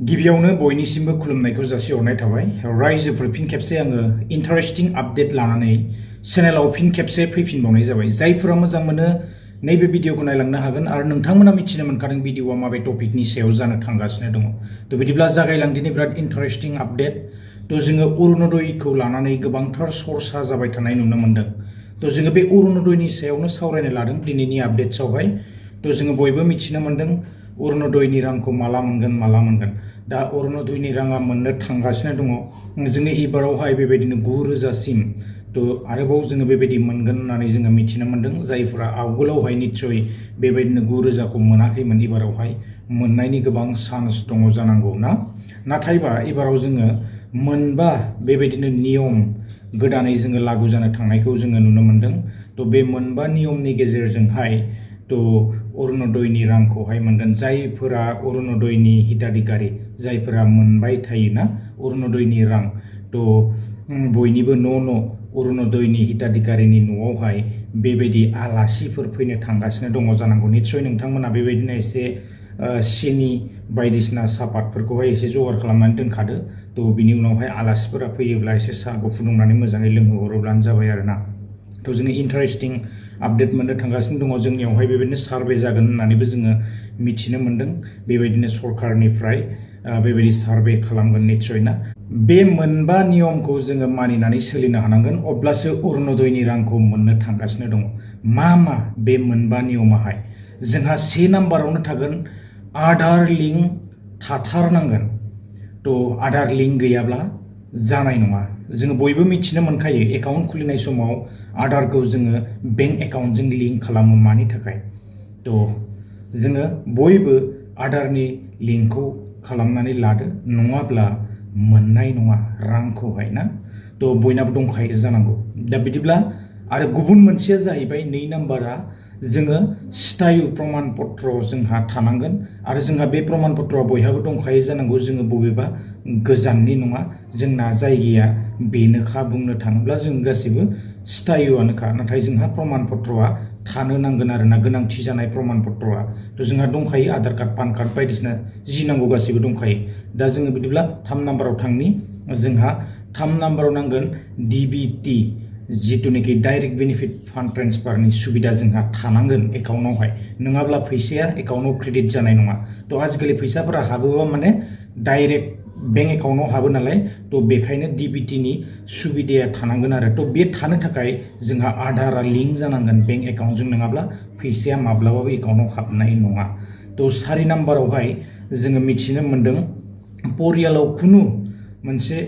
गिबियावनो बयनिसिमबो खुलुमनायखौ जासिहरनाय थाबाय रायजोफोर फिन खेबसे आङो इन्टारेस्टिं आपडेट लानानै चेनेलाव फिन खेबसे फैफिनबावनाय जाबाय जायफोरा मोजां मोनो नैबे भिडिअखौ नायलांनो हागोन आरो नोंथांमोना मिथिनो मोनखादों भिडिअआ माबे टपिकनि सायाव जानो थांगासिनो दङ थ' बिदिब्ला जागायलांदिनि बिराद इन्टारेस्टिं आपडेट थ' जोङो अरुणोदयखौ लानानै गोबांथार सरसा जाबाय थानाय नुनो मोनदों थ' जोङो बे अरुणोदयनि सायावनो सावरायनो लादों दिनैनि आपडेट्सआवहाय थ' जोङो बयबो मिथिनो मोनदों अरुणोदयनि रांखौ माला मोनगोन दा अरुणोदयनि राङा मोननो थांगासिनो दङ जोङो एबारावहाय बेबायदिनो 9,000सिम थ' आरोबाव जोङो बेबायदि मोनगोन होननानै जोङो मिथिनो मोनदों जायफोरा आवगोलावहाय निस्सय बेबायदिनो 9,000खौ मोनाखैमोन एबारावहाय मोननायनि गोबां चान्स दङ जानांगौ ना नाथायबा एबाराव जोङो मोनबा बेबायदिनो नियम गोदानै जोङो लागु जानो थांनायखौ जोङो नुनो मोनदों थ' बे मोनबा नियमनि गेजेरजोंहाय थ' अरुणोदयनि रांखौहाय मोनगोन जायफोरा अरुणोदयनि हिताधिकारी जायफोरा मोनबाय थायोना अरुणोदयनि रां थ' बयनिबो न' अरुणोदयनि हिताधिकारिनि न'आवहाय बेबायदि आलासिफोर फैनो थांगासिनो दङ जानांगौ निस्सय नोंथांमोना बेबायदिनो एसे सिनि बायदिसिना सापातफोरखौहाय एसे जगार खालामनानै दोनखादो थ' बिनि उनावहाय आलासिफोरा फैयोब्ला एसे साहाखौ फुदुंनानै मोजाङै लोंहोहरोब्लानो जाबाय आरोना थ' जोङो इन्टारेस्टिं आपडेट मोननो थांगासिनो दङ जोंनियावहाय बेबायदिनो सार्भे जागोन होननानैबो जोङो मिथिनो मोनदों बेबायदिनो सरकारनिफ्राय बेबायदि सार्भे खालामगोन निस्सय ना बे मोनबा नियमखौ जोङो मानिनानै सोलिनो हानांगोन अब्लासो अरुणोदयनि रांखौ मोननो थांगासिनो दङ मा बे मोनबा नियमाहाय जोंहा 1 नाम्बारावनो थागोन आधार लिंक थाथारनांगोन थ' आधार लिंक गैयाब्ला जानाय नङा जोङो बयबो मिथिनो मोनखायो एकाउन्ट खुलिनाय समाव आधारखौ जोङो बेंक एकाउन्टजों लिंक खालामो मानि थाखाय थ' जोङो बयबो आधारनि लिंकखौ खालामनानै लादो नङाब्ला मोननाय नङा रांखौहाय ना थ' बयनाबो दंखायो जानांगौ दा बिदिब्ला आरो गुबुन मोनसेया जाहैबाय 2 नाम्बारा जोङो स्थायु प्रमाण पत्र जोंहा थानांगोन आरो जोंहा बे प्रमाण पत्रआ बयहाबो दंखायो जानांगौ जोङो बबेबा गोजाननि नङा जोंना जायगाया बेनोखा बुंनो थाङोब्ला जों गासिबो स्थायुआनोखा नाथाय जोंहा प्रमाण पत्रआ थानो नांगोन आरोना गोनांथि जानाय प्रमाण पत्रआ थ' जोंहा दंखायो आधार कार्ड पान कार्ड बायदिसिना जि नांगौ गासिबो दंखायो दा जोङो बिदिब्ला 3 नाम्बाराव थांनि जोंहा 3 नाम्बाराव नांगोन DBT जिथुनिखि डाइरेक्ट बेनिफिट फान्ड ट्रेन्सफारनि सुबिदा जोंहा थानांगोन एकाउन्टआवहाय नङाब्ला फैसाया एकाउन्टआव क्रेडिट जानाय नङा थ' आजिखालि फैसाफोरा हाबोबा माने डाइरेक्ट बेंक एकाउन्टआव हाबो नालाय थ' बेखायनो DBTनि सुबिदाया थानांगोन आरो थ' बे थानो थाखाय जोंहा आधारा लिंक जानांगोन बेंक एकाउन्टजों नङाब्ला फैसाया माब्लाबाबो एकाउन्टआव हाबनाय नङा थ' 4 नाम्बारावहाय जोङो मिथिनो मोनदों परियालाव खुनु मोनसे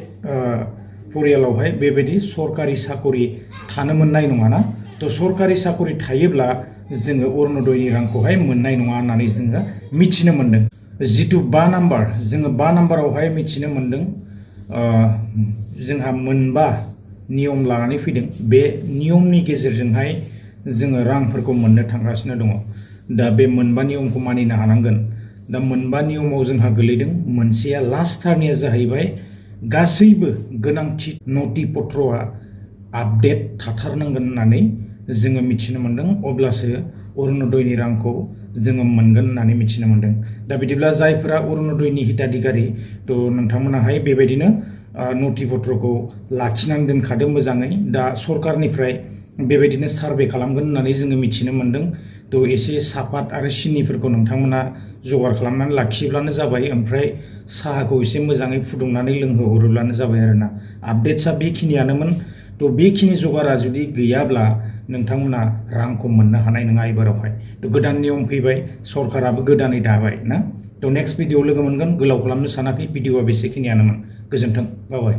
परियालावहाय बेबायदि सरकारि साकरि थानो मोननाय नङाना थ' सरकारि साकरि थायोब्ला जोङो अरुणोदयनि रांखौहाय मोननाय नङा होननानै जोङो मिथिनो मोनदों जिथु 5 नाम्बार जोङो 5 नाम्बारावहाय मिथिनो मोनदों जोंहा मोनबा नियम लानानै फैदों बे नियमनि गेजेरजोंहाय जोङो रांफोरखौ मोननो थांगासिनो दङ दा बे मोनबा नियमखौ मानिनो हानांगोन दा मोनबा नियमाव जोंहा गोलैदों मोनसेया लास्टथारनिया जाहैबाय गासैबो गोनांथि नथि पत्रआ आपडेट थाथारनांगोन होननानै जोङो मिथिनो मोनदों अब्लासो अरुणोदयनि रांखौ जोङो मोनगोन होननानै मिथिनो मोनदों दा बिदिब्ला जायफोरा अरुणोदयनि हिताधिकारी थ' नोंथांमोनाहाय बेबायदिनो नथि पत्रखौ लाखिनानै दोनखादो मोजाङै दा सरकारनिफ्राय बेबायदिनो सार्भे खालामगोन होननानै जोङो मिथिनो मोनदों थ' एसे सापात आरो सिनिफोरखौ नोंथांमोना जगार खालामनानै लाखियोब्लानो जाबाय ओमफ्राय साहाखौ एसे मोजाङै फुदुंनानै लोंहोहरोब्लानो जाबाय आरोना आपडेट्सआ बेखिनियानोमोन थ' बेखिनि जगारा जुदि गैयाब्ला नोंथांमोना रांखौ मोननो हानाय नङा एबारावहाय थ' गोदान नियम फैबाय सरकाराबो गोदानै दाबाय ना थ' नेक्स्ट भिडिअ लोगो मोनगोन गोलाव खालामनो सानाखै भिडिअआ बेसेखिनियानोमोन गोजोन्थों बाय